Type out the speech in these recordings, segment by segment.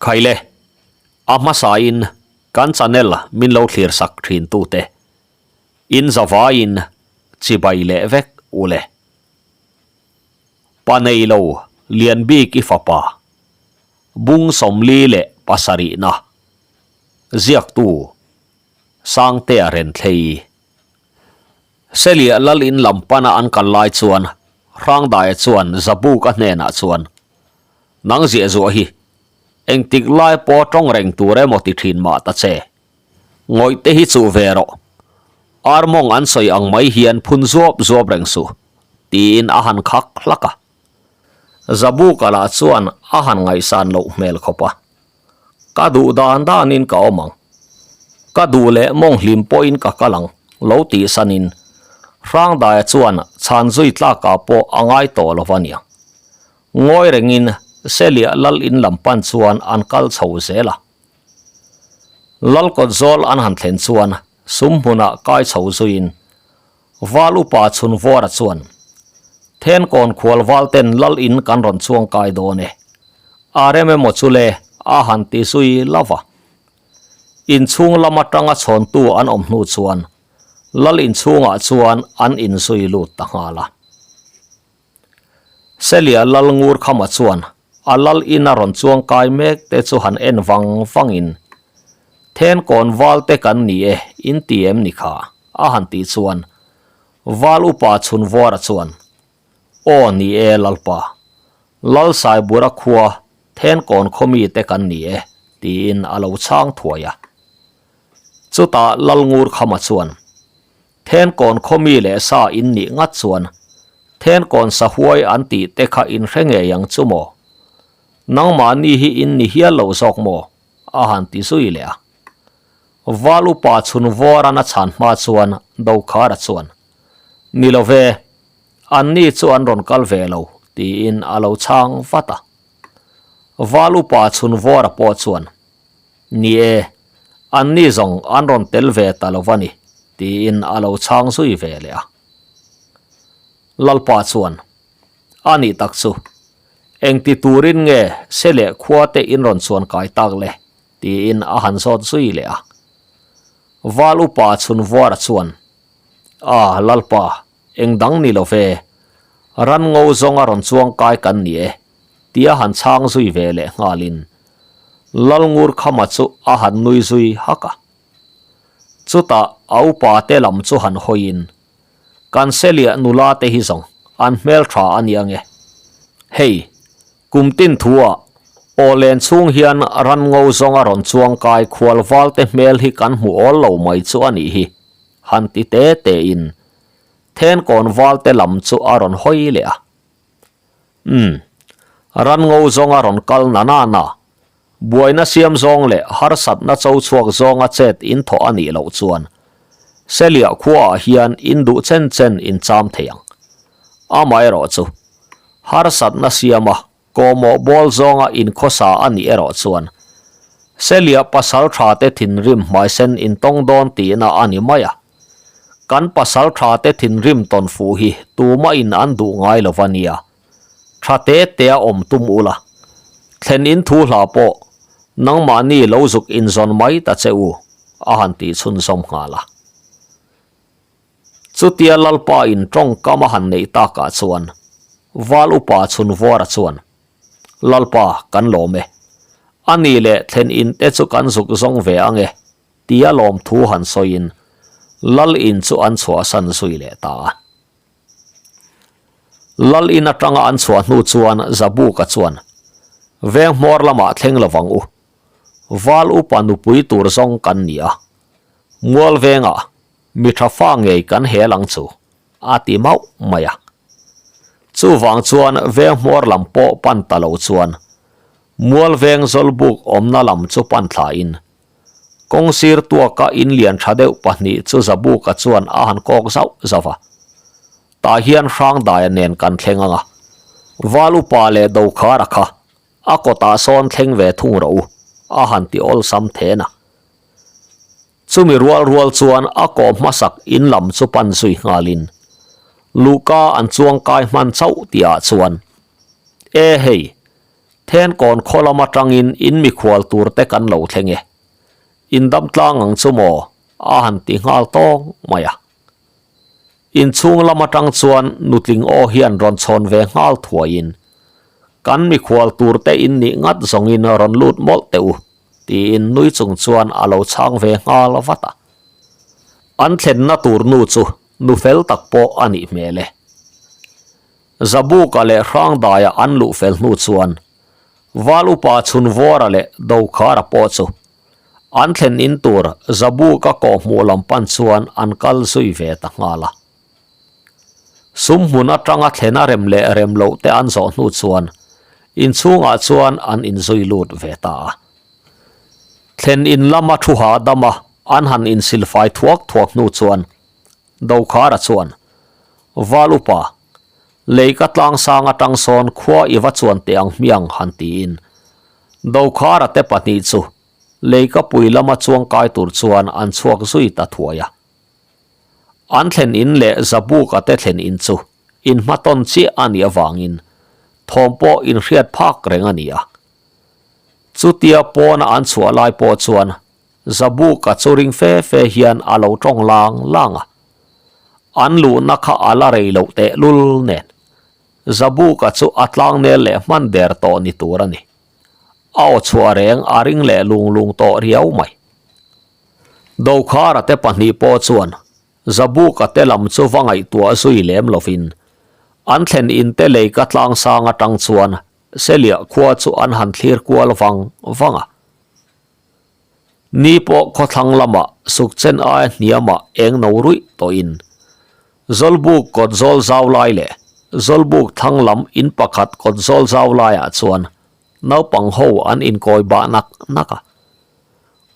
Khaile, a hmasain kan channel min lo thlir sak thin tute in zavaiin chibai leh vek ule. Pa nei lo lian bik i fapa bung 47na ziaktu Sangtea Renthlei. Selia lal in lam pana an kal lai chuan Hrangdaia chuan Zabuka hnenah chuan, Nang ziah zuah hi engtik lai pawh tawng reng tur emaw ti thin mah ta che. Ngawih te hi chuh ve rawh. Armawng an sawi ang mai hian phun zuap zuap reng suh, tiin a han khak hlak a. Zabuka lah chuan a han ngaihsan loh hmel khawp a. Ka duh dan danin ka awm ang. Ka duh leh mawng hlim pawhin ka kal ang, lo tih sanin Hrangdaia chuan chhan zui tlakah pawh a ngai tawh lo va nia. Ngawi rengin Selia lal in lam pan chuan an kal chho zel a. Lal kawt zawl an han thlen chuan sum hmunah kai chho zuiin Val upa Chhunvawra chuan, Thenkawn khual valten lal in kan rawn chuang kai dawn e. A rem emaw chu le, a han ti zui lo va. Inchhung lam atanga chhawntu an awm hnu chuan lal inchhungah chuan an inzui lut ta nghal a. Selia lal ngur khama chuan a lal in a rawn chuang kai mek te chu han en vang vangin, Thenkawn valte kan ni e, in ti em ni kha? a han tih chuan Val upa Chhunvawra chuan, Aw ni e Lalpa, Lal Saibura khua Thenkawn khawmi te kan ni e, tiin a lo chhang thuai a. Chutah Lal ngur khama chuan, Thenkawn khawmi leh sa in nih ngat chuan Thenkawn sahuai an tih te kha in hre ngei ang chu maw? Nangmahni hi in ni hial lo zawk maw? a han ti zui leh a. Val upa chhun vawran a chhan hma chuan Dokhara chuan, Ni lo ve, anni chu an rawn kal ve lo, tiin a lo chhang vat a. Val upa chhun vawra pawh chuan, Ni e, anni zawng an rawn tel ve ta lo va ni, tiin a lo chhang zui ve leh a. Lalpa chuan, A nih tak chu, engti turin nge se leh khua te in rawn chuan kai tak le? tiin a han zawt zui leh a. Val upa Chhunvuara chuan, A, Lalpa, eng dang ni lo ve, ran ngo zawnga rawn chuang kai kan ni e, tia han chhang zui ve leh nghalin Lalngur khama chu a han nui zui hak a. Chutah a upa te lam chu han hawiin, Kan Seliah nula te hi zawng an hmel tha a ni ange. Hei, kum tin thua aw len chhung hian ran ngo zawnga rawn chuang kai khual val te hmel hi kan hmu awl lo mai chu a nih hi, han ti te tein Thenkawn val te lam chu a rawn hawi leh a. Umm, ran ngo zawnga rawn kal na na na, buaina siam zawng leh harsatna cho chhuak zawnga chet in thawh a nih loh chuan Seliah khuaah hian in duh chen chen in cham thei ang. Amaherawh chu, harsatna siama kawhmawh bawl zawnga in khawsa a nih erawh chuan Seliah pasal tha te thinrim hmaisen in tawng dawn tihna a ni mai a. Kan pasal tha te thinrim tawn fuh hi tumah in an duh ngai lo va nia. Tha te te a awm tum ula. Thlen in thu hla pawh nangmahni lo zuk in zawn mai ta che u, a han tih chhunzawm nghal a. Chutia Lalpa in tawngkam a han neih takah chuan Val upa Chhunvuara chuan, Lalpa, kan lawm e. A ni leh thlen in te chu kan zuk zawng ve ang e, Tia lawmthu han sawiin Lal in chu an chhuahsan zui leh ta a. Lal in atanga an chhuah hnu chuan Zabuka chuan, Veng hmawr lamah thleng lo vang u. Val upa nupui tur zawng kan ni a. Mual vengah mi tha fa ngei kan hel ang chu, a ti mauh mai a. Chuvang chuan veng hmawr lam pawh pan ta lo chuan Mual veng zawlbuk awmna lam chu pan thlain Kawng sir tuaka in lian tha deuh pahnih chu Zabuka chuan a han kawk zauh zauh a. Tah hian Hrangdaia nen kan thleng ang a. Val upa leh Dokhara kha a kawtah sawn thleng ve thung rawh u, a han ti awlsam then a. Chumi rual rual chuan a kawh hmasak in lam chu pan zui nghalin Luhka an chuang kai hman chauh tihah chuan, E hei! Thenkawn khaw lam atangin in mikhual tur te kan lo thleng e. In dam tlang ang chu maw? a han ti nghal tawng mai a. Inchhung lam atang chuan nutling aw hian rawn chhawn ve nghal thuaiin, Kan mikhual tur te in nih ngat zawngin rawn lut mawlh teh u, tiin nui chung chuan a lo chhang ve nghal vat a. An thlenna tur nu chu nu fel tak pawh a nih hmel e. Zabuka leh Hrangdaia an luh fel hnu chuan Val upa Chhunvawra leh Dokhara pawh chu an thlen in tur Zabuka kawhhmuh lam pan chuan an kal zui ve ta nghal a. Sum hmun atanga thlena rem leh rem loh te an zawh hnu chuan inchhungah chuan an inzui lut ve ta a. Thlen in lama thu hahdama an han insilfai thuak thuak hnu chuan Dokhara chuan, Val upa, lei ka tlangsang atang sawn khua i va chuan teh ang hmiang han tiin Dokhara te pahnih chu lei ka pui lama chuangkai tur chuan an chhuak zui ta thuai a. An thlen in leh Zabuka te thlen in chu inhmatawn chiah a nih avangin thawm pawh inhriat phak reng a ni a. Chutia pawna an chhuah lai pawh chuan Zabuka chu ring fe fe hian a lo tawng lang lang a. An luhna kha a la rei loh tehlul nen Zabuka chu a tlangnel leh hman der tawh ni tur a ni. A aw chhuah reng a ring leh lung lung tawh riau mai. Dokhara te pahnih pawh chuan Zabuka te lam chu va ngaihtuah zui lem lovin an thlen in te lei ka tlangsang atang chuan Seliah khua chu an han thlir kual vang vang a. Ni pawh khawthlang lamah sukchen aia hniamah eng no ruih tawhin Zawlbuk kawt zawl zau lai leh Zawlbuk thlang lam in pakhat kawt zawl zau laiah chuan naupang ho an inkawi bah nak nak a.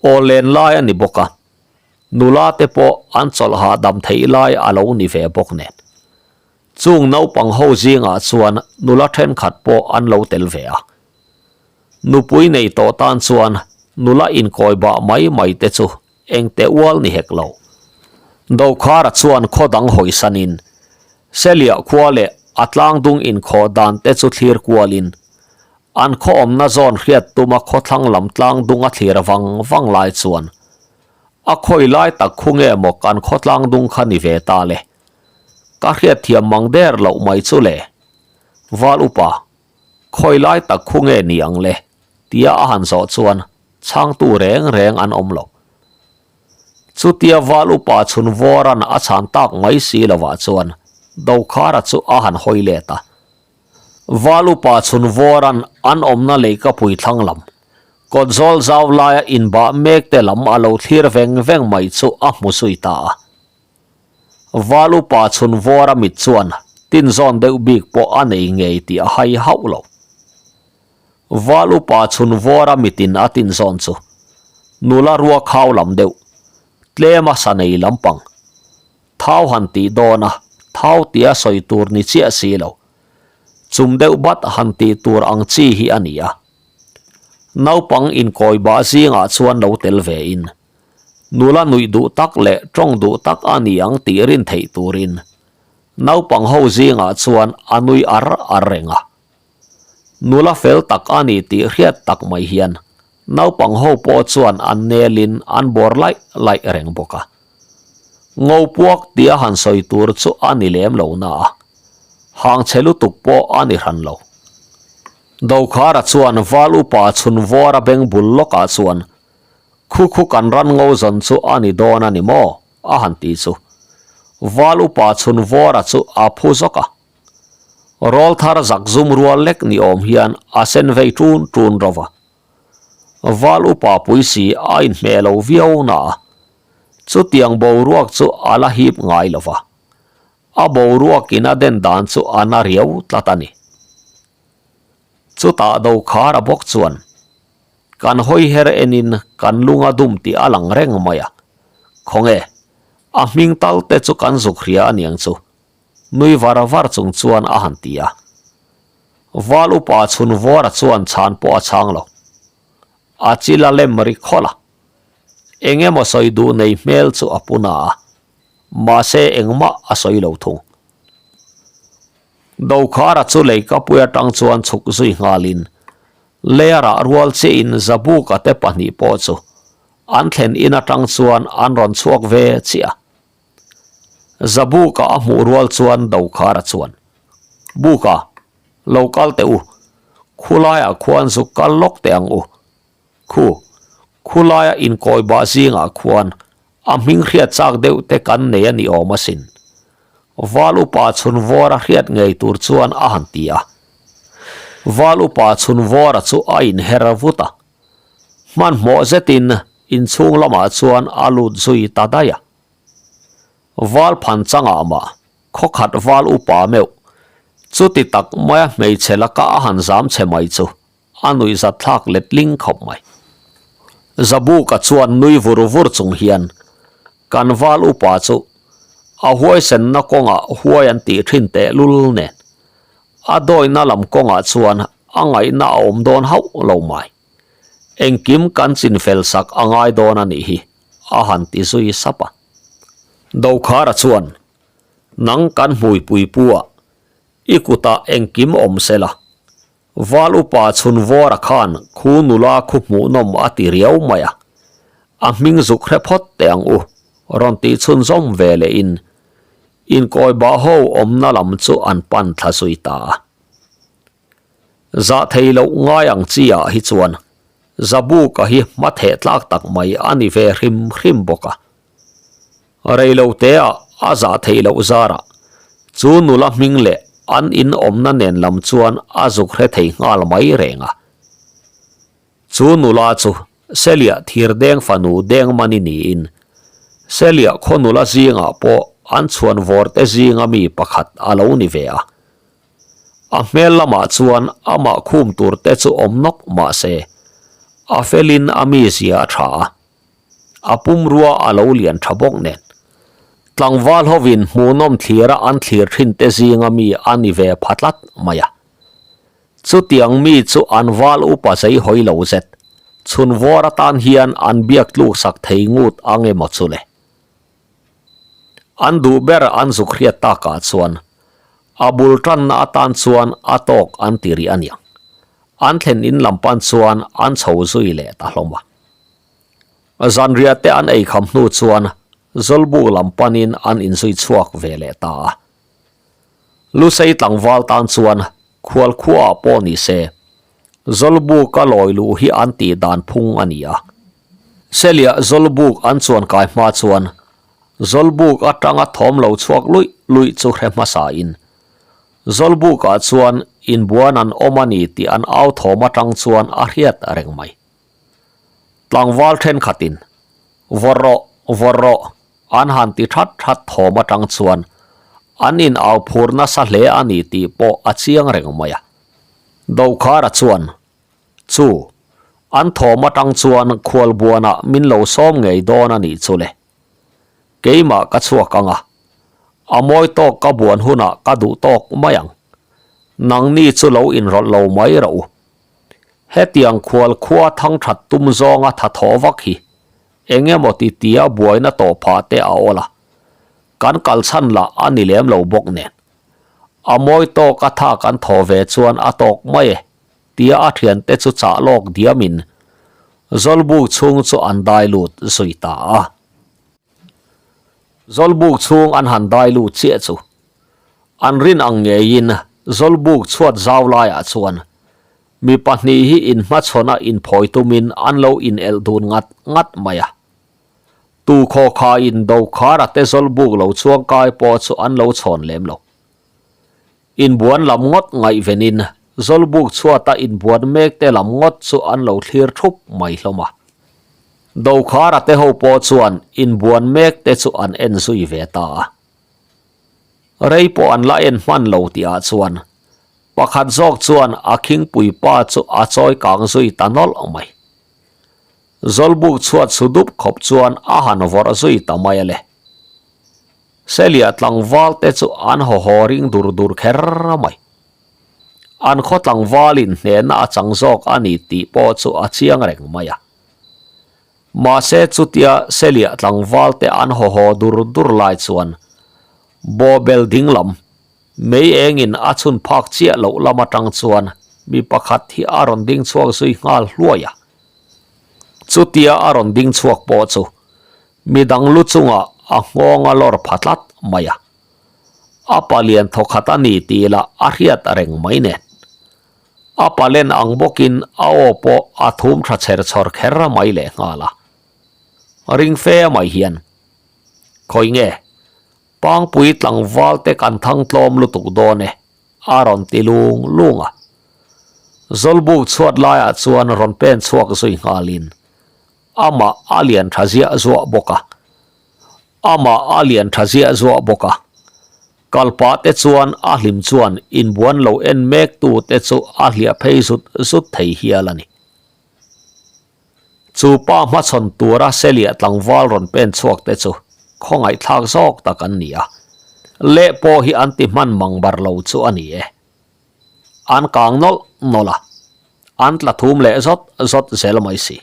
Aw len lai a ni bawk a, nula te pawh an chawlh hahdam theih lai a lo ni ve bawk nen. Chung naupang ho zingah chuan nula thenkhat pawh an lo tel ve a. Nupui nei tawh tan chuan nula inkawi bah mai mai te chu eng teh ual ni hek lo. Dokhara chuan khaw dang hawisanin Seliah khua leh a tlangdung inkhawh dan te chu thlir kualin an khaw awmna zawn hriat tuma khawthlang lam tlangdung a thlir vang vang lai chuan a khawi lai tak khu nge maw kan khaw tlangdung kha ni ve ta le? Ka hriatthiam mang der loh mai chu le. Val upa, khawi lai tak khu nge ni ang le? tia a han zawh chuan chhangtu reng reng an awm lo. Chutia val upa chhun vawran a chhan tak mai si lovah chuan Dokhara chu a han hawi let a. Val upa chhun vawran an awmna leikapui thlang lam, kawt zawl zau laia inbah mek te lam a lo thlir veng veng mai chu a hmu zui ta a. Val upa chhun vawra mit chuan tin zawn deuh bik pawh a nei ngei tih a hai hauh lo. Val upa chhun vawra mitin a tin zawn chu nula rua khau lam deuh, tlem a sa nei lampang, thau han tih dawn a, thau tia sawi tur ni chiah si lo, chum deuh bat han tih tur ang chi hi a ni a. Naupang inkawi bah zingah chuan lo tel ve in Nula nuih duh tak leh tawng duh tak a ni ang tih rin theih turin naupang ho zingah chuan a nui ar ar reng a. Nula fel tak a ni tih hriat tak mai hian naupang ho pawh chuan an nelin an bawr laih laih reng bawk a. Ngopuak tia han sawi tur chu a ni lem lo na a, hangchhe lutuk pawh a ni hran lo. Dokhara chuan Val upa chhunvawra beng bul lawkah chuan Khu khu kan ran ngo zawn chu a ni dawn a ni maw? a han ti chu. Val upa chhun vawra chu a phu zawk a. Rawl thar zak zum rual lek ni awm hian a sen vei ṭun ṭun ro va. Val upa pui si a inhmeh lo viau na a, chutiang boruak chu a la hip ngai lo va. A boruakin a den dan chu a na riau tlat a ni. Chutah Dokhara bawk chuan, Kan hawi her enin kan lung a dum tih a lang reng mai a, khawnge, a hming tal te chu kan zuk hria a niang chu, nui var var chung chuan a han ti a. Val upa chhun vawra chuan chhan pawh a chhang lo. A chil a lem ri khawlh a. Eng emaw sawi duh nei hmel chu a pu na a, mahse engmah a sawi lo thung. Dokhara chu leikapui atang chuan chhuk zui nghalin. Leia rah rual chiahin Zabuka te pahnih pawh chu an thlen in atang chuan an rawn chhuak ve chiah a. Zabuka a hmuh rual chuan Dokhara chuan, Buka, lo kal teh u, khulaiah khuan zuk kal lawk teh ang u. Khu, khulaia inkawi bah zingah khuan A hming hriat chak deuh te kan nei a ni awm asin. Val upa chhun vawra hriat ngei tur chuan a han ti a. Val upa chhun vawra chu a inher vut a. Hmanhmawh zetin inchhung lamah chuan a lut zui ta daih a. Val phan changah mah khawkhat val upa meuh chuti tak maia hmeichhe laka a han zam che mai chu A nuihzat thlak letling khawp mai. Zabuka chuan nui vur vur chung hian kan val upa chu a huaisenna kawngah huai an tih thin tehlul nen a dawina lam kawngah chuan a ngaihna a awm dawn hauh lo mai. Engkim kan chinfel sak a ngai dawn a nih hi a han ti zui sap a. Dokhara chuan nang kan hmuipui pu ah i kutah engkim awm sela Val upa chhun vawra khan khu nula khu hmuhnawm a ti riau mai a, a hming zuk hre phawt teh ang u, rawn tih chhunzawm ve leh in inkawi bah ho awmna lam chu an pan thla zui ta a. Zah thei loh ngai ang chi ah hi chuan Zabuka hi hma theh tlak tak mai a ni ve hrim hrim bawk a. Reilo te ah a zah theih loh zarah chu nula hming leh an in awmna nen lam chuan a zuk hre thei nghal mai reng a. Chu nula chu Seliah Thirdeng fanu Dengmani niin Seliah khaw nula zingah pawh an chhuan vawr te zinga mi pakhat a lo ni ve a. A hmel lamah chuan amah khum tur te chu awm nawk mah se a felin a mizia a tha a. A pumrua a lo lian tha bawk nen. Tlangval hovin hmuhnawm thlira an thlir thin te zinga mi a ni ve pha tlat mai a. Chutiang mi chu an val upa zei hawi lo zet, chhun vawr atan hian an biak tluk sak thei ngut ang emaw chu le. An duh ber an zuk hriat takah chuan a bul tanna atan chuan a tawk an ti rih a niang. An thlen in lam pan chuan an chho zui leh ta hlawm a. Zanriah te an ei kham hnu chuan Zawlbuk lam panin an inzui chhuak ve leh ta a. Lusei tlangval tan chuan khual khuaah pawh ni se, Zawlbuka lawi luh hi an tih dan phung a ni a. Seliah Zawlbuk an chuan kai hma chuan Zawlbuk atanga thawm lo chhuak luih luih chu hre hmasain Zawlbukah chuan inbuan an awm a ni tih an au thawm atang chuan a hriat reng mai. Tlangval thenkhatin, Vawr rawh, vawr rawh, an han ti that that thawm atang chuan an in au phur nasa hle a ni tih pawh a chiang reng mai a. Dokhara chuan, Chu, an thawm atang chuan khualbuanah min lo sawm ngei dawn a nih chu le. Keimah ka chhuak ang a, a mawi tawk ka buan hunah ka duh tawk mai ang. Nangni chu lo inrawlh lo mai rawh u. Hetiang khual khua thang that tum zawnga tha thaw vak hi eng emaw ti tia buaina tawh phah te a awl a, kan kal chhan lah a ni lem lo bawk nen. A mawi tawk a tha kan thaw ve chuan a tawk mai e tia a thiante chu chah lawk diamin Zawlbuk chhung chu an dai lut zui ta a. Zawlbuk chhung an han dai lut chiah chu An rin ang ngeiin Zawlbuk chhuat zau laiah chuan mi pahnih hi inhmachhawn a inphawi tumin an lo inelh dun ngat ngat mai a. Tu khawkhain Dokhara te Zawlbuk lo chuangkai pawh chu an lo chhawn lem lo. Inbuan lam ngawt ngaihvenin Zawlbuk chhuata inbuan mek te lam ngawt chu an lo thlir thup mai hlawm a. Dokhara te ho pawh chuan inbuan mek te chu an en zui ve ta a. Rei pawh an la en hman lo tih ah chuan pakhat zawk chuan a khingpui pa chu a chawi kang zui ta nawlh mai. Zawlbuk chhuat su dup khawp chuan a han vawrh zui ta mai a le. Selia tlangval te chu an haw haw ring dur dur kher mai. An khaw tlangvalin hnehna a chang zawk a ni tih pawh chu a chiang reng mai a. Mahse chutia Seliah tlangval te an haw haw dur dur lai chuan bawhbel ding lam, mei engin a chhun phak chiah loh lam atang chuan mi pakhat hi a rawn ding chhuak zui nghal hluai a. Chutia a rawn ding chhuak pawh chu mi dang lu chungah a nghawng a lawr pha tlat mai a. A palian thawkhat a ni tih lah a hriat reng mai nen. A palen ang bawkin a aw pawh a thum tha chher chhawr kher mai lehnghal a. Ring fe mai hian, Khawi nge? Pangpui tlangval te kan thang tlawm lutuk dawn e, a rawn ti lung lung a. Zawlbuk chhuat laiah chuan rawn pen chhuak zui nghalin amah a lian tha ziah zuah bawk a. Amah a lian tha ziah zuah bawk a. Kalpah te chuan a hlim chuan inbuan lo en mek tu te chu a hliah phei zut zut thei hial a ni. Chu pa hmachhawn tura Seliah tlangval rawn pen chhuak te chu khawngaihthlak zawk tak an ni a, leh pawh hi an ti hman mang bar lo chu a ni e. An kang nawlh nawlh a, an tla thum leh zawt zawt zel mai si.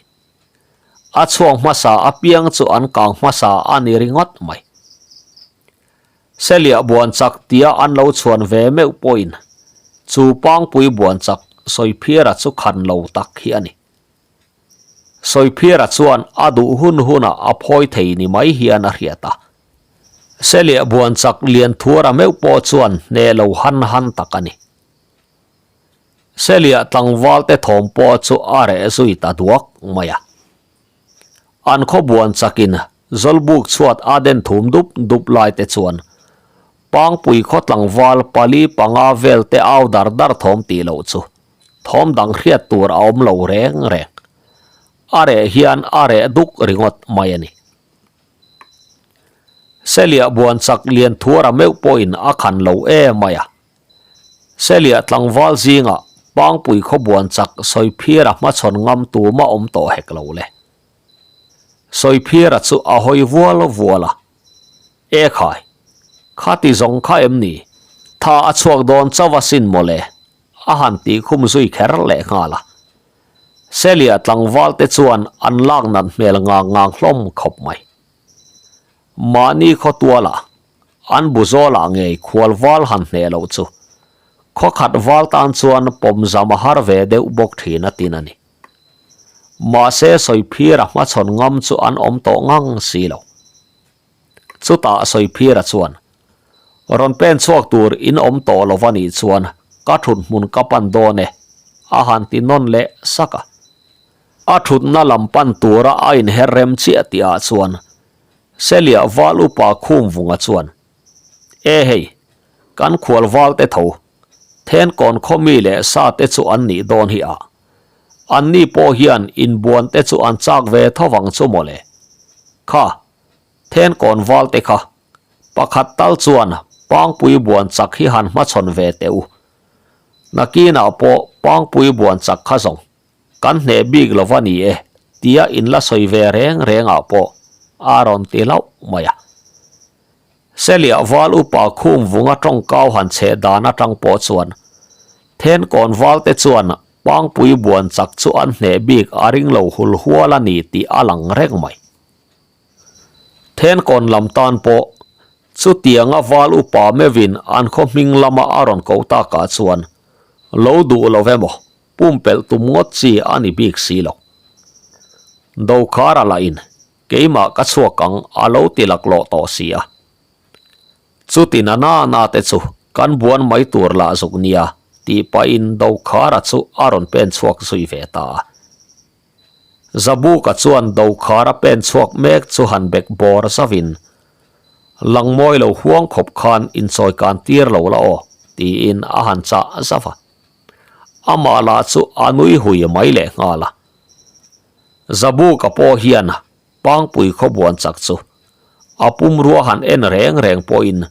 A chhuak hmasa apiang chu an kang hmasa a ni ringawt mai. Seliah buan chak tia an lo chhuan ve meuh pawhin chu pangpui buan chak Sawiphira chu khan lo tak hi a ni. Sawiphira chuan a duh hun hunah a phawi thei ni mai hian a hriat a. Seliah buan chak lian thuara meuh pawh chuan hneh lo han han tak a ni. Seliah tlangval te thawm pawh chu a reh zui ta duak mai a. An khaw buan chakin Zawlbuk chhuat a den thum dup dup lai te chuan Pangpui khaw tlangval pali panga vel te au dar dar thawm tih loh chu thawm dang hriat tur a awm lo reng reng. A reh hian a reh duk ringawt mai a ni. Seliah buan chak lian thuara meuh pawhin a khan lo em mai a. Seliah tlangval zingah Pangpui khaw buan chak Sawiphira hmachhawn ngam tuma awm tawh hek lo le. Sawiphira chu a hawi vual vual a. E khai, khati zawng kha em ni? Tha a chhuak dawn chauh asin mawle, a han tih khum zui kher leh nghal a. Selia tlangval te chuan an lak nat hmel ngang ngang hlawm khawp mai. Mahni khawtualah an bu zawlah ngei khual val han hneh loh chu khawkhat val tan chuan pawmzam a har ve deuh bawk thin a tin a ni. Mahse Sawiphira hmachhawn ngam chu an awm tawh ngang si lo. Chutah Sawiphira chuan, Rawn pen chhuak tur in awm tawh lo va nih chuan ka thut hmun ka pan dawn e, a han ti nawn leh sak a. A thutna lam pan tura a inher rem chiah tihah chuan Seliah val upa Khumvunga chuan, E hei, kan khual val te tho, Thenkawn khaw mi leh sa te chu an nih dawn hi a. Anni pawh hian inbuan te chu an chak ve tho vang chu mawle. Kha, Thenkawn val te kha, pakhat tal chuan Pangpui buan chak hi han hmachhawn ve teh u. Nakinah pawh Pangpui buan chak kha zawng kan hneh bik lo va ni e tia inla sawi ve reng rengah pawh a rawn ti hlauh mai a. Seliah val upa khum vunga tawngkau han chheh dan atang pawh chuan Thenkawn val te chuan Pangpui buan chak chu an hneh bik a ring lo hul hual a ni tih a lang reng mai. Thenkawn lam tan pawh chutianga val upa meuhin an khaw hming lama a rawn ko takah chuan lo duh lo emaw pumpelh tum ngawt chi a ni bik si lo. Dokhara lahin Keimah ka chhuak ang a lo ti laklawh tawh si a. Chutin a na na te chu kan buan mai tur lah zuk nia tih pahin Dokhara chu a rawn pen chhuak zui ve ta a. Zabuka chuan Dokhara pen chhuak mek chu han bek bawr zauhin, Langmawi lo huang khawp khan inchawi kan tir lo la aw tiin a han chah zauh a. Amah lah chu a nui hui mai lehnghal a. Zabuka pawh hian Pangpui khawbuan chak chu a pumrua han en reng reng pawhin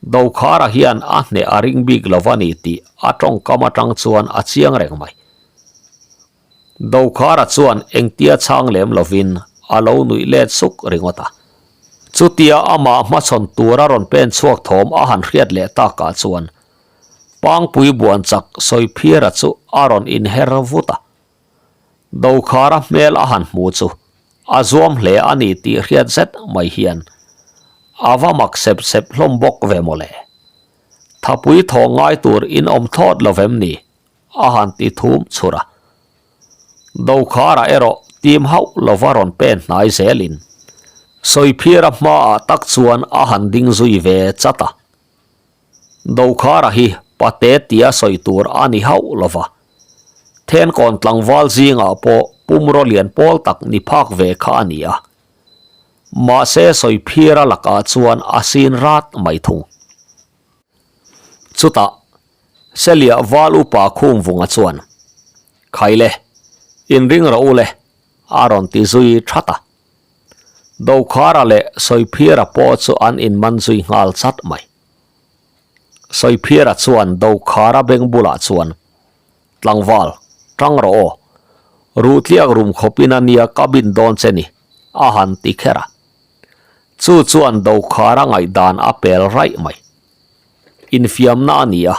Dokhara hian a hneh a ring bik lo a ni tih a tawngkam atang chuan a chiang reng mai. Dokhara chuan engtia chhang lem lovin a lo nuih let suk ringawt a. Chutia amah hmachhawn tura rawn pen chhuak thawm a han hriat leh takah chuan Pangpui buan chak Sawiphira chu a rawn inher vut a. Dokhara hmel a han hmu chu a zuam hle a ni tih hriat zet mai hian a va mak sep sep hlawm bawk ve mawle. Thapui thaw ngai tur in awm thlawt lo vem ni? a han ti thum chhur a. Dokhara erawh tim hauh lova rawn pen hnai zelin Sawiphira hmaah tak chuan a han ding zui ve chat a. Dokhara hi pate tia sawi tur a ni hauh lova, Thenkawn tlangval zingah pawh pumraw lian pawl tak ni phak ve kha a ni a. Mahse Sawiphira lakah chuan a sin rat mai thung. Chutah Selia val upa Khumvunga chuan, Khaile, inring rawh u le, a rawn ti zui that a. Dokhara leh Sawiphira pawh chu an inman zui nghal chat mai. Sawiphira chuan Dokhara beng bulah chuan, Tlangval, tang rawh aw. Ruhtliak rum khawpin a nia ka bin dawn che ni, a han ti kher a. Chu chuan Dokhara ngaihdan a pel raih mai. Infiamna a ni a,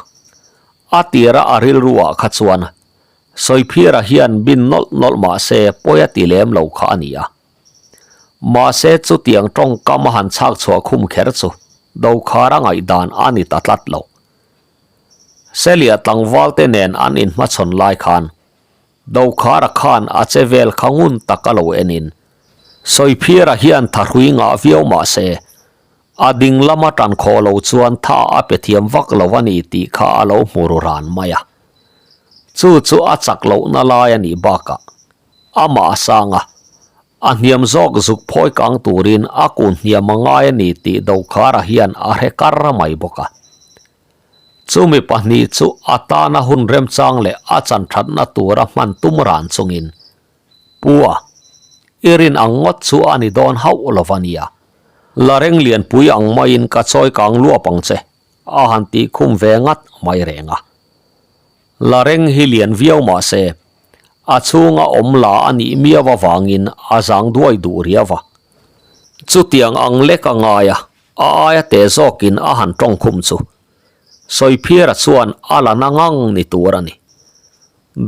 a tira a rilruah kha chuan Sawiphira hian bin nawlh nawlh mah se pawi a ti lem lo kha a ni a. Mahse chutiang tawngkam a han chhak chhuah khum kher chu Dokhara ngaihdan a ni ta tlat lo. Selia tlangvalte nen an inhmachhawn lai khan Dokhara khan a che vel kha ngun tak a lo enin Sawiphira hian thahrui ngah viau mah se A ding lama tan khawh lo chuan tha a pe thiam vak lo a ni tih kha a lo hmu ru ran mai a. Chu chu a chak lohna lai a nih bakah amah a sang a, a hniam zawk zuk phawi kang turin a kun hniam a ngai a ni tih Dokhara hian a hre kar mai bawk a. Chumi pahnih chu a tana hun remchang leh a chan thatna tura hman tum ran chungin Pu a, i rin ang ngawt chu a ni dawn hauh lo va nia. La reng lianpui ang maiin ka chawi kang luap ang che, a han tih khum ve ngat mai reng a. La reng hi lian viau mah se, a chhunga awm la a nih miau avangin a zang duai duh riau a. Chutiang ang lek a ngai a, a aia teh zawkin a han tawng khum chu. Sawiphira chuan a la na ngang ni tur a ni.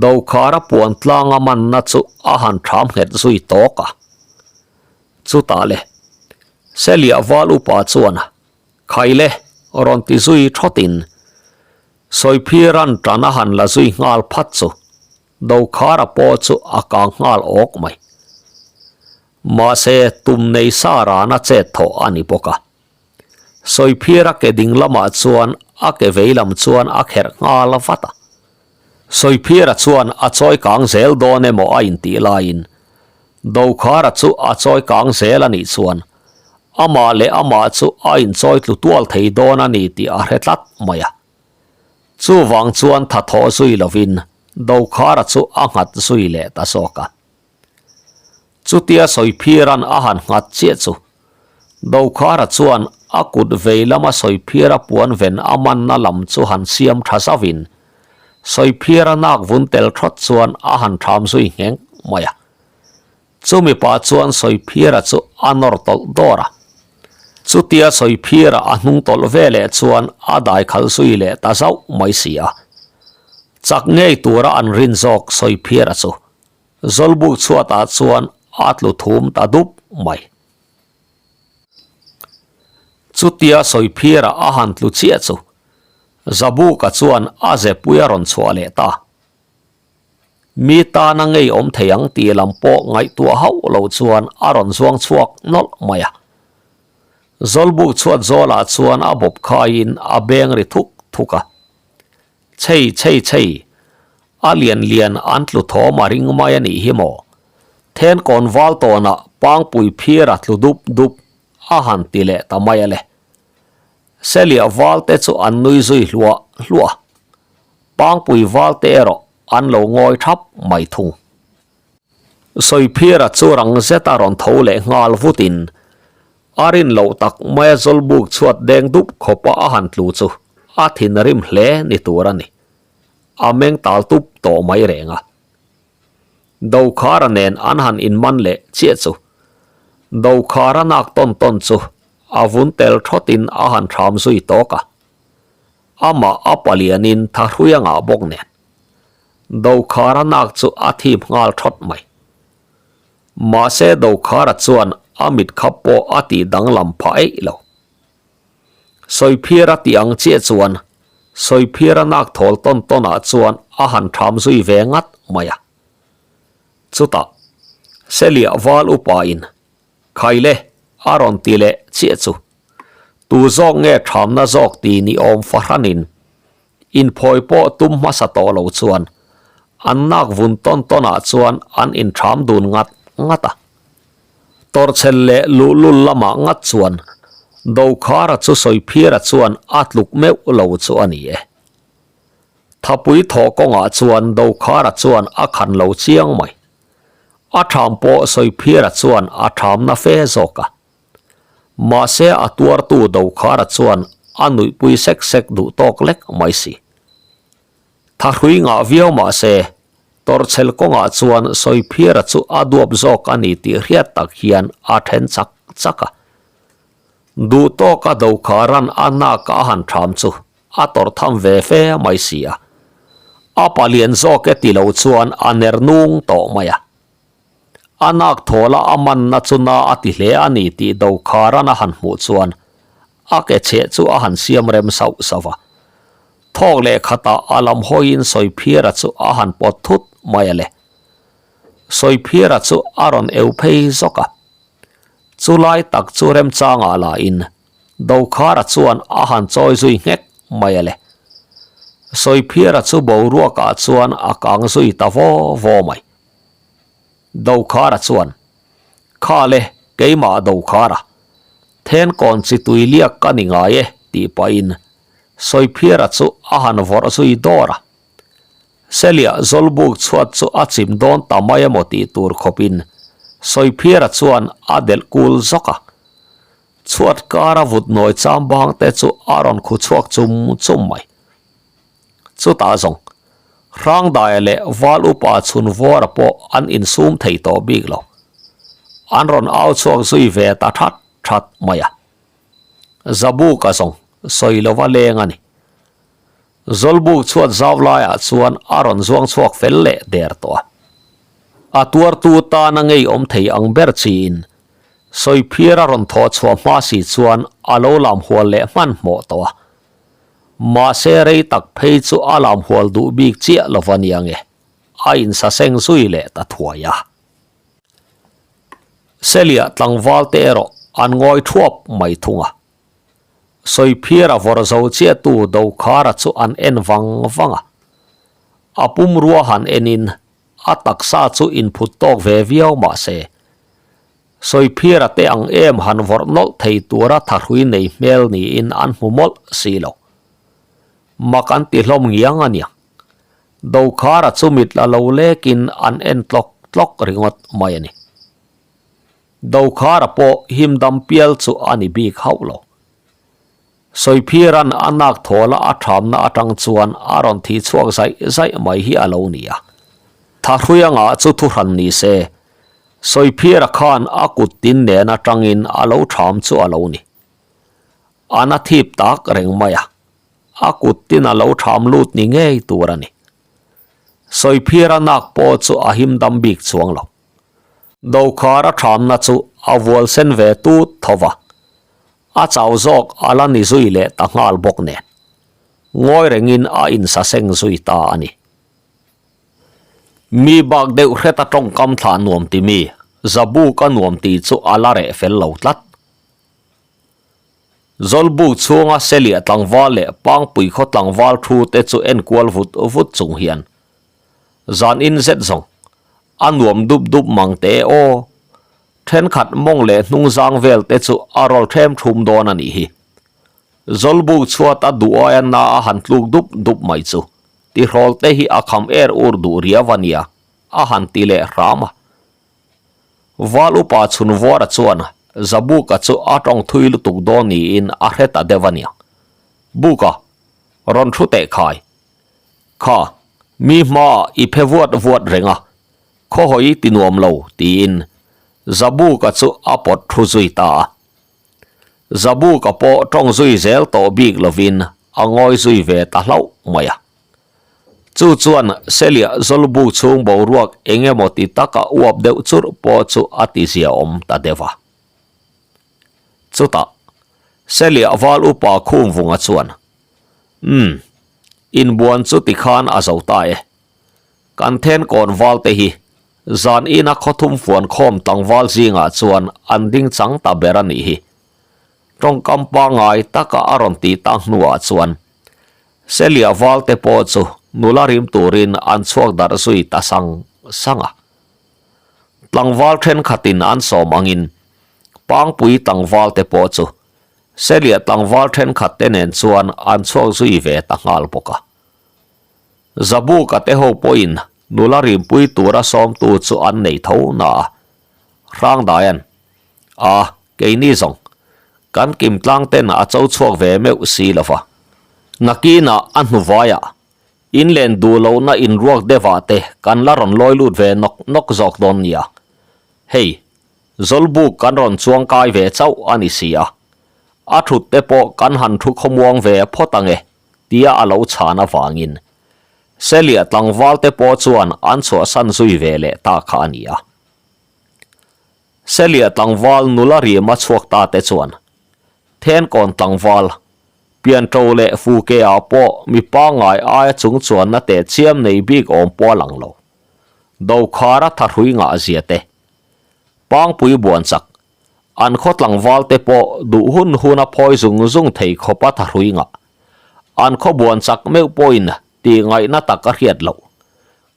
Dokhara puan tlanga manna chu a han ṭham nghet zui tawk a. Chutah le, Selia val upa chuan Khaile rawn ti zui thawtin Sawiphira'n ṭan a han la zui nghal phat chu Dokhara pawh chu a kang nghal awk mai. Mahse, tum nei sa rana chet thawh a ni bawk a. Sawiphira ke ding lamah chuan a ke vei lam chuan a kherh nghal vat a. Sawiphira chuan a chawi kang zel dawn emaw a intih laiin Dokhara chu a chawi kang zel a nih chuan amah leh amah chu a inchawi tlu tual thei dawn a ni tih a hre tlat mai a. Chuvang chuan tha thawh zui lovin Dokhara chu a nghat zui leh ta zawk a. Chutia Sawiphira'n a han nghat chiah chu Dokhara chuan a kut vei lama Sawiphira puan ven a manna lam chu han siam tha zauhin Sawiphira nak vun tel thawt chuan a han tham zui ngheng mai a. Chumi pah chuan Sawiphira chu a nawr tawlh dawr a. Chutia Sawiphira a hnung tawlh ve leh chuan a dai khalh zui leh ta zauh mai si a. Chak ngei tura an rin zawk Sawiphira chu Zawlbuk chhuatah chuan a tlu thum ta dup mai. Chutia Sawiphira a han tlu chiah chu Zabuka chuan a zepui a rawn chhuah leh ta. Mi tana ngei awm thei ang tih lam pawh ngaihtuah hauh lo chuan a rawn zuang chhuak nawlh mai a. Zawlbuk chhuat zawlah chuan a bawp khaiin a beng ri thuk thuk a. Chei chei chei, a lian lian an tlu thawm a ring mai a nih hi maw? Then kawn val tawnah pangpui phir a tlu dup dup a han ti leh ta mai a le. Seliah val te chu an nui zui hluah hluah a, pangpui val te erawh an lo ngawi thap mai thung. Sawiphira chu rang zet a rawn tho leh nghal vutin a rin loh tak maia zawlbuk chhuat deng dup khawpa a han tlu chu a thin rim hle ni tur a ni. A meng tal tup tawh mai reng a. Dokhara nen an han inman leh chiah chu Dokhara nak tawn tawn chu a vun tel thawtin a han thram zui tawk a. Amah a palianin thahrui a ngah bawk nen. Dokhara nak chu a thip nghal thawt mai. Mahse Dokhara chuan a mit khap pawh a tih danglam phah eih lo. Sawiphira tih ang chiah chuan Sawiphira nak thawl tawn tawnah chuan a han ṭham zui ve ngat mai a. Chutah, Seliah val upain Khaile a rawn ti leh chiah chu tu zawk nge ṭhamna zawk ti ni awm fahranin inphawi pawh tum hmasa tawh lo chuan an nak vun tawn tawnah chuan an inṭham dun ngat ngat a. Tawrhchhel leh luhlul lamah ngat chuan Dokhara chu Sawiphira chuan a tluk meuh lo chu a ni e. Thapui thawh kawngah chuan Dokhara chuan a khan lo chiang mai. A ṭham pawh Sawiphira chuan a ṭhamna fe zawk a. Mahse a tuartu Dokhara chuan a nuihpui sek sek duh tawk lek mai si. Thahrui ngah viau mahse Tawrhchhel kawngah chuan Sawiphira chu a duap zawk a ni tih hriat tak hian a then chak chak a. Duh tawka Dokhara'n a nak a han ṭham chu a tawrh tham ve fe mai si a. A palian zawk e ti lo chuan a ner nung tawh mai a. A nak thawla a manna chu na a ti hle a ni tih Dokhara'n a han hmuh chuan a ke chheh chu a han siam rem sauh sauh a. Thawk leh khatah a lam hawiin Sawiphira chu a han pawt thut mai a le. Sawiphira chu a rawn eu phei zawk a. Chulai tak chu remchangah lahin Dokhara chuan a han chawi zui nghek mai a le. Sawiphira chu boruakah chuan a kang zui ta vaw vaw mai. Dokhara chuan, Kha le, keimah Dokhara, thenkawn chi tui liak ka ni ngai e, tih pahin Sawiphira chu a han vawrh zui dawr a. Seliah Zawlbuk chhuat chu a chim dawn ta mai emaw tih tur khawpin Sawiphira chuan a delh kul zawk a. Chhuat kara vut nawi cham bang te chu a rawn khu chhuak chum chum mai. Chutah zawng, Hrangdaia leh Val Upa chhun vuara pawh an insum thei tawh bik lo. An rawn au chhuak zui ve ta that that mai a. Zabuka zawng sawi lova leng a ni. Zawlbuk chhuat zau laiah chuan a rawn zuang chhuak fel leh der tawh a. A tuartu tana ngei awm thei ang ber chiin Sawiphir a rawn thawh chhuah hma si chuan a lo lam hual leh hmanhmawh tawh a. Mahse rei tak phei chu a lam hual duh bik chiah lo va nia nge, a insaseng zui leh ta thuai a. Seliah tlangval te erawh an ngawi thuap mai thung a. Sawiphira vawr zo chiahtu Dokhara chu an en vang vang a. A pumrua han enin a taksa chu inphut tawk ve viau mahse, Sawiphira te ang em han vawrh nawlh thei tura thahrui nei hmel niin an hmu mawlh si lo. Mak an ti hlawm ngiang a nia. Dokhara chu mit la lo lekin an en tlawk tlawk ringawt mai a ni. Dokhara pawh himdam pial chu a ni bik hauh lo. Sawiphira'n a nak thawla a thamna atang chuan a rawn thi chhuak zaih zaih mai hi a lo ni a. Thahruianga chu thuhran ni se, Sawiphira khan a kut tin nen atangin a lo tham chu a lo ni. A na thip tak reng mai a, a kut tin a lo tham lut ni ngei tur a ni. Sawiphira nak pawh chu a himdam bik chuang lo. Dokhara thamna chu a vual sen ve tut tho va, a chau zawk a la ni zui leh ta nghal bawk nen. Ngawi rengin a insaseng zui ta a ni. Mi bak deuh hreta tawngkam thlah nuam ti mi, Zabuk a nuam tih chu a la reh fel lo tlat. Zawlbuk chhunga Seliah tlangval leh Pangpui khaw tlangval thu te chu enkual vut vut chung hian zan in zet zawng a nuam dup dup mang teh e aw. Thenkhat mawng leh hnung zang vel te chu a rawl them thum dawn a nih hi. Zawlbuk chhuat a duh aia na a han tluk dup dup mai chu tihrawl te hi a kham er ur duh riau a nia a han ti leh hram a. Val upa chhunvuara chuan Zabuka chu a tawng thui lutuk dawn niin a hre ta deuh a nia. Buka, rawn thu teh khai. Kha, mi hmaah i phe vuat vuat reng a, khawhawi ti nuam lo, tiin Zabuka chu a pawt thu zui ta a. Zabuka pawh tawng zui zel tawh bik lovin a ngawi zui ve ta hlauh mai a. Chu chuan Seliah Zawlbuk chhung boruak eng emaw ti taka uap deuh churh pawh chu a ti ziaawm ta deuh a. Chutah, Seliah val upa Khumvunga chuan, Umm, Inbuan chu tikhan a zo ta e. Kan then kawn val te hi zan ina khawthum fuan khawm tlangval zingah chuan an ding chang ta ber a nih hi. Tawngkam pangngai taka a rawn tih tak hnuah chuan Selia val te pawh chu nula rim turin an chhuak darh zui ta sang sang a. Tlangval thenkhatin an sawm angin Pangpui tlangval te pawh chu Selia tlangval thenkhat te nen chuan an chhuak zui ve ta nghal bawk a. Zabuka te ho pawhin nula rimpui tura sawmtu chu an nei tho na a, Hrangdaia'n, A, keini zawng, kan kim tlang ten a cho chhuak ve meuh si lo va. Nakinah a hnuvaiah, in len duh lohna inruak deuhah te kan la rawn lawi lut ve nawk nawk zawk dawn nia. Hei, Zawlbuk kan rawn chuang kai ve chauh a ni si a, a thut te pawh kan han thu khawmuang ve phawt ange tia a lo chhan avangin Selia tlangval te pawh chuan an chhuahsan zui ve leh ta kha a ni a. Selia tlangval nula rima chhuak ta te chuan Thenkawn tlangval, Pianṭo leh Fuke-ah pawh mi pangngai aia chung chuanna teh chiam nei bik awm pawh a lang lo. Dokhara thahrui ngah zia te, Pangpui buan chak, an khaw tlangval te pawh duh hun hun a phawi zung zung thei khawp a thahrui ngah. An khaw buan chak meuh pawhin tih ngaihna tak a hriat loh.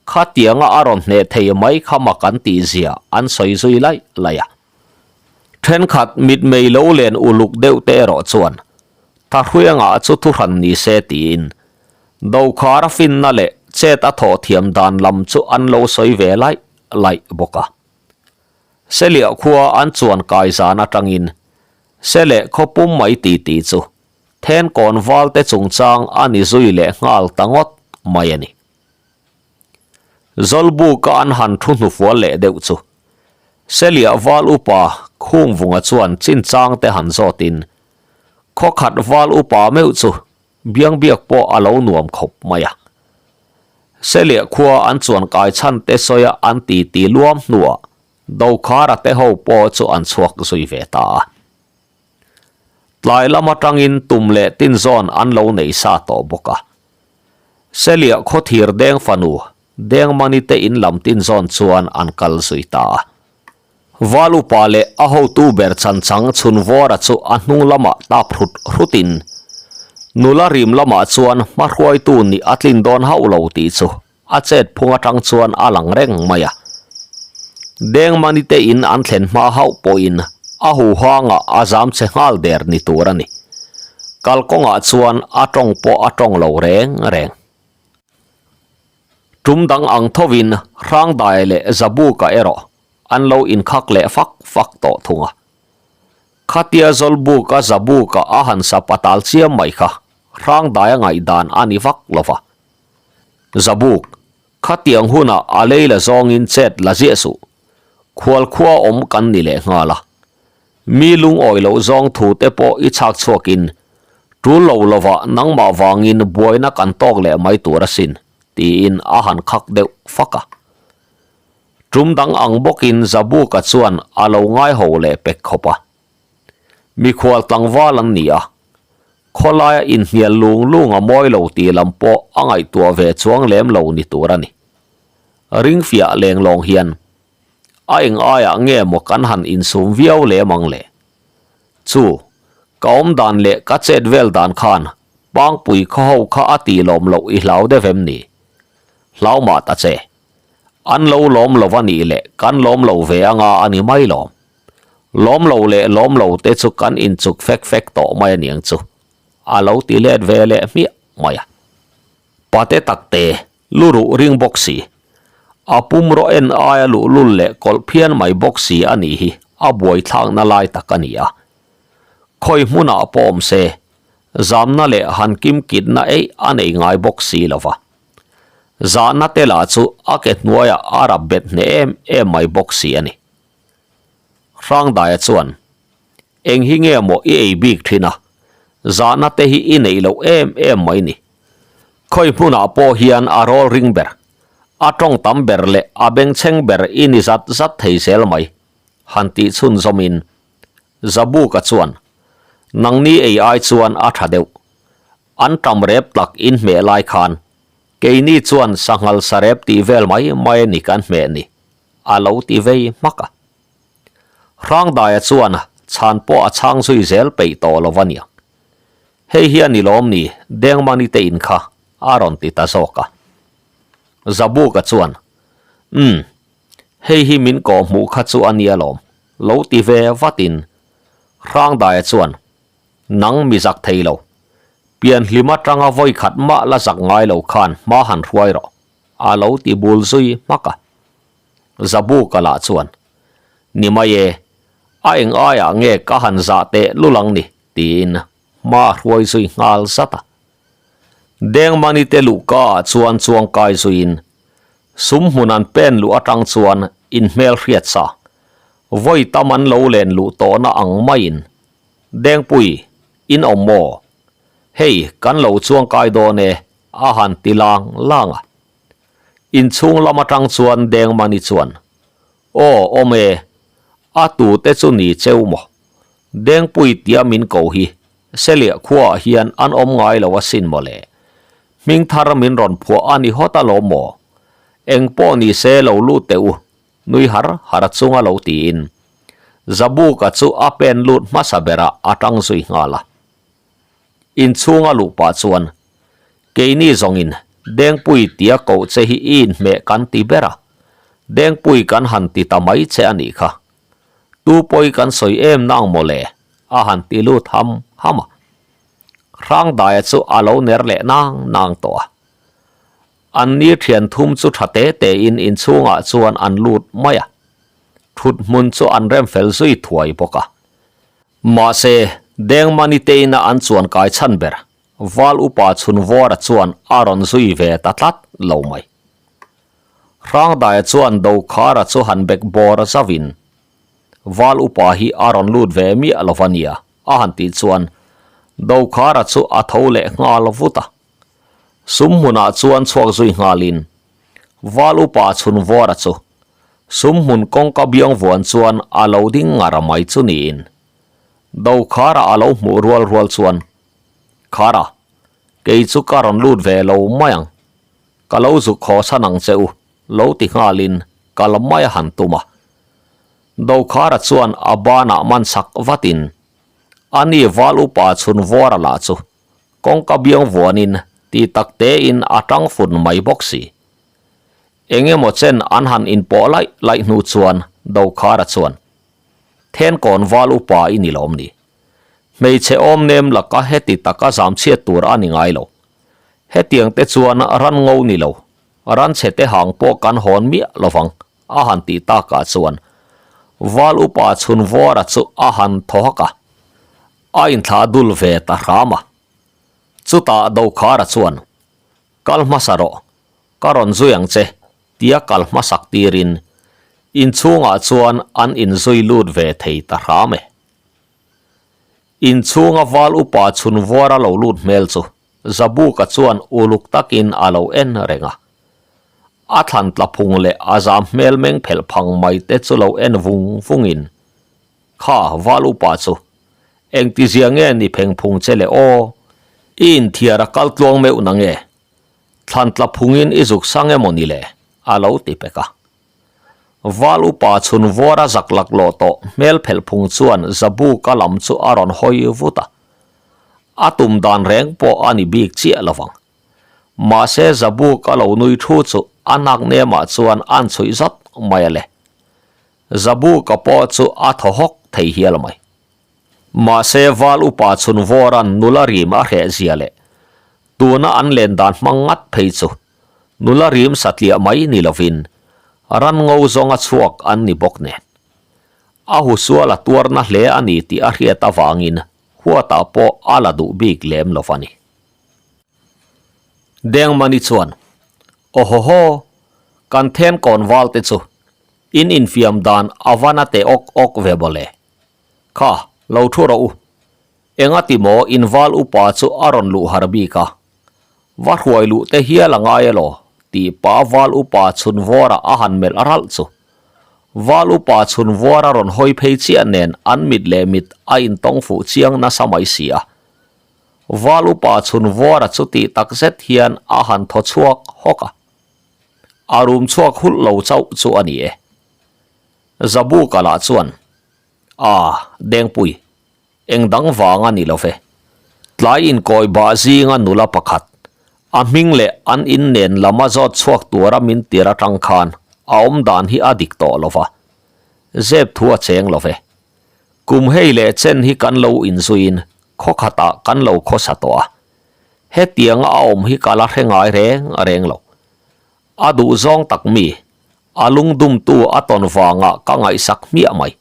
Khatianga a rawn hneh thei mai kha mak an tih zia an sawi zui laih laih a. Thenkhat mitmei lo len uluk deuh te erawh chuan thahrui a ngah chu thuhran ni se tiin Dokhar a finna leh chet a thawh thiam dan lam chu an lo sawi ve laih laih bawk a. Seliah khua an chuan kai zan atangin Seleh khaw pum mai ti tih chu Thenkawn valte chungchang a ni zui leh nghal ta ngawt mai a ni. Zawlbuka an han thu hnufual leh deuh chu Seliah val upa Khungvunga chuan chinchang te han zawtin khawkhat val upa meuh chu Biangbiak pawh a lo nuam khawp mai a. Seliah khua an chuan kai chhan te sawia an ti ti luam hnuah Dokhara te ho pawh chu an chhuak zui ve ta a. Tlai lam atangin tum leh tin zawn an lo nei sa tawh bawk a. Seliah khaw thir deng fanu Dengmani te in lam tin zawn chuan an kal zui ta a. Val upa leh a hotu ber chanchang Chhunvawra chu a hnung lamah tap hrut hrutin nula rim lamah chuan hmahruaitu nih a tlin dawn hauh lo tih chu a chet phung atang chuan a lang reng mai a. Dengmani te in an thlen hma hauh pawhin a huhangah a zam che nghal der ni tur a ni. Kalkawngah chuan a tawng pawh a tawng lo reng reng. Tum dang ang thovin Hrangdai leh Zabuka erawh an lo inkhak leh fak fak tawh thung a. Khatia Zawlbuka Zabuka a han sa patal chiam mai kha Hrangdaia ngaihdan a ni vak lo va. Zabuk, khatiang hunah a lei la zawngin chet la ziah suh. Khualkhua awm kan ni leh nghal a. Mi lungawi loh zawng thu te pawh i chhak chhuakin tul lo lovah nangmah vangin buaina kan tawk leh mai tur asin, tiin a han khak deuh fak a. Tum dang ang bawkin Zabuka chuan a lo ngaiho leh pek khawp a. Mikhual tlangval an ni a, khawlaia inhnial lung lung a mawi lo tih lam pawh a ngaihtuah ve chuang lem lo ni tur a ni. Ringfiah lenglawng hian A eng aiah nge maw kan han insum viau lem ang le? Chu, ka awm dan leh ka chet vel dan khan Pangpui khaw ho kha a tih lawm loh i hlau deuh em ni? Hlau mah ta che. An lo lawm lo a nih leh kan lawm lo ve anga a ni mai lawm. Lawm lo leh lawm lo te chu kan inchuk fek fek tawh mai a niang chu. A lo ti let ve leh hmiah mai a. Pate takte Lu ruh ring bawk si. A pum rawh en aia luhlul leh kawlh phian mai bawk si a nih hi a buaithlakna lai tak a ni a. Khawi hmunah pawh awm se, zamna leh han kimkitna eih a nei ngai bawk si lo va. Zahna te lah chu a ke hnuaiah a rap bet hneh em em mai bawk si a ni. Hrangdaia chuan Eng hi nge maw i ei bik thin a? Zahna te hi i neih loh em em mai ni. Khawi hmunah pawh hian a rawl ring ber, a tawng tam ber leh a bengchheng ber i ni zat zat thei zel mai, han tih chhunzawmin Zabuka chuan, Nangni ei ai chuan a tha deuh. An ṭam rep tak in hmeh lai khan keini chuan sanghal sarep tih vel mai mai a ni kan hmeh ni, a lo ti vei hmak a. Hrangdaia chuan chhan pawh a chhang zui zel peih tawh lo a niang. Hei hi a ni lawm ni Dengmani te in kha a rawn ti ta zawk a. Zabuka chuan, Umm, hei hi min kawh hmuh kha chu a nia lawm, lo ti ve vatin Hrangdaia chuan, Nang mi zak thei lo. Pian hlim atanga vawi khat mah la zak ngai lo khan hma han hruai rawh, a lo ti bul zui hmak a. Zabuka lah chuan, Ni mai e, a eng aiah nge ka han zah teh lul ang ni, tiin hma a hruai zui nghal zat a. Dengmani te luhka ah chuan chuang kai zuiin sum hmun an pen luh atang chuan inhmel hriat sa, vawi tam an lo len luh tawhna ang maiin Dengpui, in awm maw? Hei, kan lo chuangkai dawn e, a han ti lang lang a. Inchhung lam atang chuan Dengmani chuan, Aw, awm e, a tute chu ni cheu maw? Dengpui tia min ko hi Seliah khuaah hian an awm ngai lo asin maw le? Hming thar min rawn phuah a ni hawt alawm maw? Eng pawh ni se lo lut teh u, Nui har har chunga lo tiin Zabuka chu a pen lut hmasa berah a tang zui nghal a. Inchhunga luh pah chuan, Keini zawngin Dengpui tia koh che hi i inhmeh kan ti ber a, Dengpui kan han ti ta mai che a nih kha. Tu pawi kan sawi em nang maw le? a han ti lut ham ham a. Hrangdaia chu a lo ner leh nang nang tawh a. An ni thian thum chu tha te tein inchhungah chuan an lut mai a, thut hmun chu an rem fel zui thuai bawk a. Mahse, Dengmani te ina an chuan kai chhan ber, Val upa Chhunvawra chuan a rawn zui ve ta tlat lo mai. Hrangdaia chuan Dokhara chu han bek bawr zauhin, Val upa hi a rawn lut ve miah lo va nia, a han tih chuan Dokhara chu a tho leh nghal vut a. Sum hmunah chuan chhuak zui nghalin Val upa Chhunvawra chu sum hmun kawngka biang vuan chuan a lo ding ngar mai chu niin Dokhara a lo hmuh rual rual chuan, Khara, kei chu ka rawn lut ve lo mai ang, ka lo zuk haw chhan ang che u, lo ti nghalin kal mai a han tum a. Dokhara chuan a banah man chak vatin, Ani Val upa Chhunvawra lah chu Kawngka biang vuanin ti tak tein a tang fun mai bawk si. Eng emaw chen an han inpawh laih laih hnu chuan Dokhara chuan, Thenkawn val upa i ni lawm ni? Hmeichhe awm nem laka heti taka zam chhiat tur a ni ngai lo. Hetiang te chuan ran ngo ni lo, ran chhe te hang pawh kan hawn miah lovang a han tih takah chuan Val upa Chhunvawra chu a han thaw hak a. A inthlah dul ve ta hram a. Chutah Dokhara chuan, Kal hmasa rawh, ka rawn zui ang che, tia kal hmasak tirin inchhungah chuan an inzui lut ve thei ta hram e. Inchhunga val upa chhunvuara lo lut hmel chu Zabuka chuan uluk takin a lo en reng a. A thlan tla phung leh a zam hmel meng phelh phang mai te chu lo en vung vungin, Kha val upa chu, engtizia nge ni pheng phung che le aw? I inthiar a kal tluang meuh na nge? Thlan tla phungin i zuk sang emaw ni le? a lo ti pek a. Val upa chhun vuara zak lak lawh tawh hmel phelh phung chuan Zabuka lam chu a rawn hawi vut a. A tum dan reng pawh a ni bik chiah lovang. Mahse Zabuka lo nui thu chu a nak nemah chuan a'n chhuih zat mai a le. Zabuka pawh chu a thaw hawk thei hial mai. Mahse Val upa chhun vawran nula rim a hreh zia leh tuna an len dan hmang ngat phei chu nula rim satliah mai ni lovin ran ngo zawnga chhuak an ni bawk nen. A husual a tuarna hle a ni tih a hriat avangin huatah pawh a la duh bik lem lo va ni. Dengmani chuan, Awhawhaw, kan then kawn val te chu In infiam dan a va na teh awk awk ve mawle. Kha, lo thu rawh u. Engati maw in val upa chu a rawn luh har bik a. Va hruai luh te hial a ngai elaw tih pa val upa chhun vawra a han melh ralh chu. Val upa chhun vawra rawn hawi phei chiah nen an mit leh mit a intawng fuh chiang nasa mai si a. Val upa Chhunvuara chu tih tak zet hian a han thaw chhuak hawk a. A rum chhuak hulh lo chauh chu a ni e. Zabuka lah chuan, A, Dengpui, eng dang vang a ni lo ve. Tlai inkawi bah zinga nula pakhat, a hming leh an in nen lam a zawt chhuak tura min tir atang khan a awm dan hi a dik tawh lo va. Zep thu a cheng lo ve. Kum hei leh chen hi kan lo inzuiin khaw khatah kan lo khawsa tawh a. Hetianga a awm hi ka la hre ngai reng reng lo. A duhzawng tak mi, a lungdumtu a tawn vangah ka ngaihsak hmiah mai.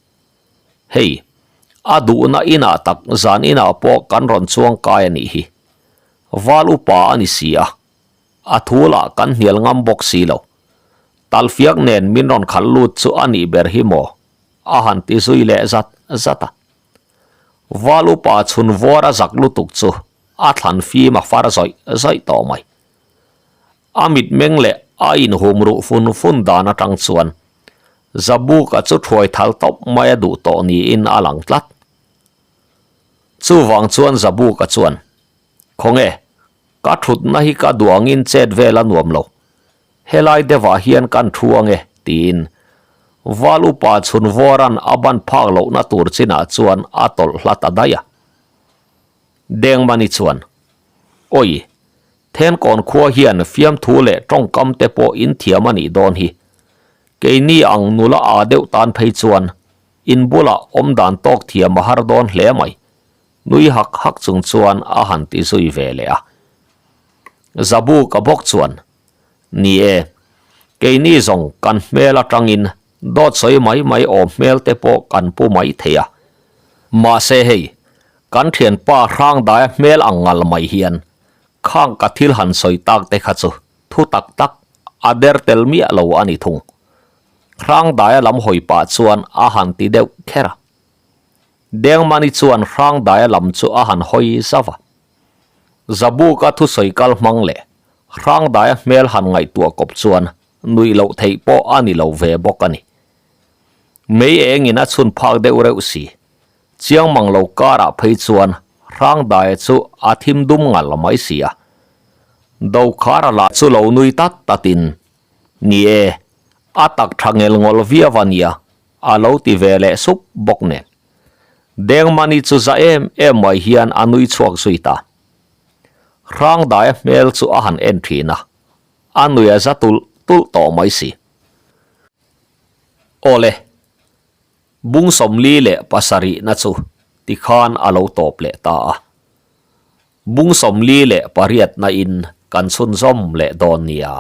Hei, a duhna inah tak zan inah pawh kan rawn chuang kai a nih hi. Val upa a ni si a, a thu lah kan hnial ngam bawk si lo. Talfiak nen min rawn khalh lut chu a nih ber hi maw? A han ti zui leh zat zat a. Val upa chhun vuar a zak lutuk chu a thlan fim a far zawih zawih tawh mai. A mitmeng leh a inhum ruh fun fun dan atang chuan Zabuka chu thuai thal tawp mai a duh tawh niin a lang tlat. Chuvang chuan Zabuka chuan, Khawnge, ka thutna hi ka duh angin chet vel a nuam lo. Helai deuhah hian kan thu ange, tiin Val upa Chhunvuaran a ban phak lohna tur chinah chuan a tawlh hla ta daih a. Dengmani chuan, Awi, Thenkawn khua hian fiamthu leh tawngkam te pawh in thiam a nih dawn hi. Keini ang nula aa deuh tan phei chuan in bulah awm dan tawk thiam a har dawn hle mai. Nui hak hak chung chuan a han ti zui ve leh a. Zabuka bawk chuan, Ni e, keini zawng kan hmel atangin dawt sawi mai mai awm hmel te pawh kan pu mai thei a. Mahse hei, kan thianpa Hrangdaia hmel ang ngal mai hian khang ka thil han sawi tak te kha chu thu tak tak a der tel miah lo a ni thung. Hrangdaia lam hawi pah chuan a han ti deuh kher a. Dengmani chuan Hrangdaia lam chu a han hawi zauh a. Zabuka thusawi kal hmang leh Hrangdaia hmel han ngaihtuah kawp chuan nuih loh theih pawh a ni lo ve bawk a ni. Mei engin a chhun phak deuh reuh si. Chiang mang lo karah phei chuan Hrangdaia chu a thim dum ngal mai si a. Dokhara lah chu lo nui tat tatin, Ni e, a tak tha ngel ngawl viau a nia, a lo ti ve leh sup bawk nen. Dengmani chu za em em mai hian a nui chhuak zui ta. Hrangdaia hmel chu a han en thin a, a nui a za tulh tulh tawh mai si. Awle, bung 47na chu tikhan a lo tawp leh ta a. Bung 48na in kan chhunzawm leh dawn nia.